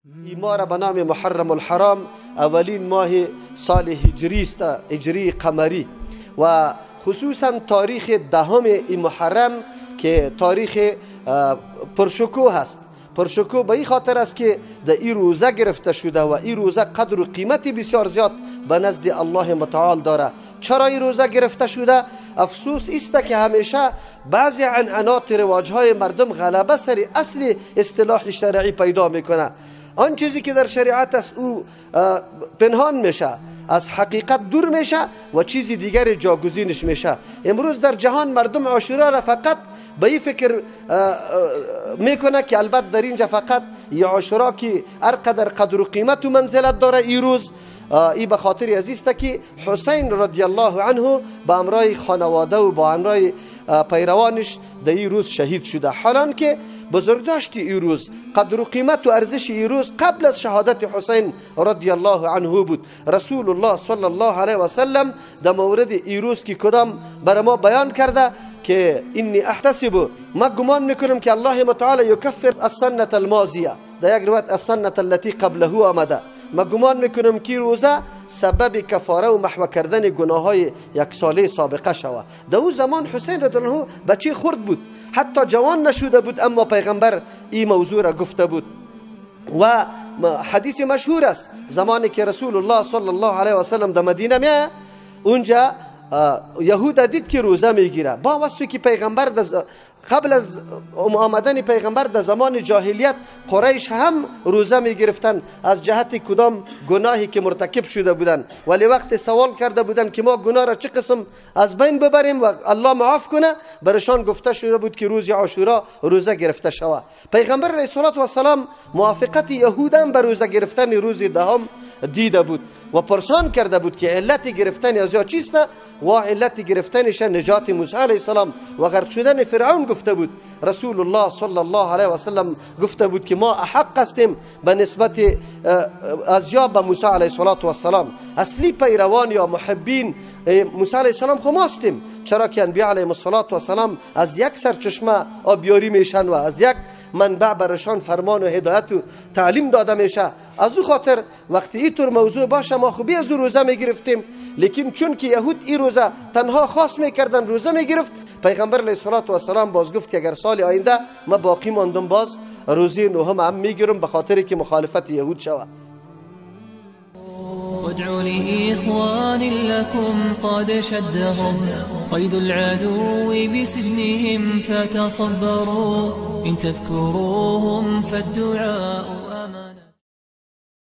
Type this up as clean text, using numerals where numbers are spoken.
این ماه را به نام محرم الحرام اولین ماه سال هجری است، هجری قمری، و خصوصا تاریخ دهم این محرم که تاریخ پرشکوه هست. پرشکوه به این خاطر است که در این روزه گرفته شده و این روزه قدر و قیمت بسیار زیاد به نزد الله متعال داره. چرا این روزه گرفته شده؟ افسوس است که همیشه بعضی عنعنات رواجهای مردم غلبه سر اصل اصطلاح شرعی پیدا میکنه. آن چیزی که در شریعت است او پنهان میشه، از حقیقت دور میشه و چیزی دیگر جاگزینش میشه. امروز در جهان مردم عاشورا را فقط به این فکر میکنه که البته در اینجا فقط ی عاشورا که هر قدر قدر و قیمت و منزلت داره ای روز، ای به خاطر از است که حسین رضی الله عنه به امرای خانواده و با امرای پیروانش در این روز شهید شده. حالان که بزرگداشت ای روز، قدر و قیمت و ارزش ای روز قبل از شهادت حسین رضی الله عنه بود. رسول الله صلی الله علیه و سلم در مورد ای روز که کدام بر ما بیان کرده که انی احتسب، ما گمان میکنم که الله متعال یکفر السنة الماضیه، در یک روایت السنة التي قبله آمده. ما گمان میکنم که روزه سبب کفاره و محو کردن گناه های یک ساله سابقه شوه. در او زمان حسین رضی الله عنه بچه خرد بود، حتی جوان نشده بود، اما پیغمبر این موضوع را گفته بود. و حدیث مشهور است زمانی که رسول الله صلی الله علیه و سلم در مدینه میایه، اونجا یهود دید که روزه میگیره، با وصفی که پیغمبر قبل از آمدن پیغمبر در زمان جاهلیت قریش هم روزه میگرفتن از جهت کدام گناهی که مرتکب شده بودن، ولی وقت سوال کرده بودن که ما گناه را چه قسم از بین ببریم و الله معاف کنه، برشان گفته شده بود که روز عاشورا روزه گرفته شوه. پیغمبر علیه الصلاة والسلام موافقت یهودان بر روزه گرفتن روز دهم دیده بود و پرسان کرده بود که علت گرفتن از یا چیست، و علت گرفتنش نجات موسی علیه السلام و غرق شدن فرعون گفته بود. رسول الله صلی الله علیه و سلم گفته بود که ما احق هستیم به نسبت از یا به موسی علیه السلام. اصلی پیروان یا محبین موسی علیه السلام خو ما هستیم، چرا که انبیا علیهم السلام از یک سرچشمه آبیاری میشن و از یک منبع برشان فرمان و هدایت و تعلیم داده میشه. از او خاطر وقتی اینطور موضوع باشه ما خوبی از او روزه میگرفتیم، لیکن چون که یهود این روزه تنها خاص میکردن روزه میگرفت، پیغمبر علیه الصلاة والسلام باز گفت که اگر سال آینده ما باقی ماندم باز روزه نهم هم میگیرم به خاطر که مخالفت یهود شوه. وادعوا لإخوان لكم قد شدهم قيد العدو بسجنهم فتصبروا إن تذكروهم فالدعاء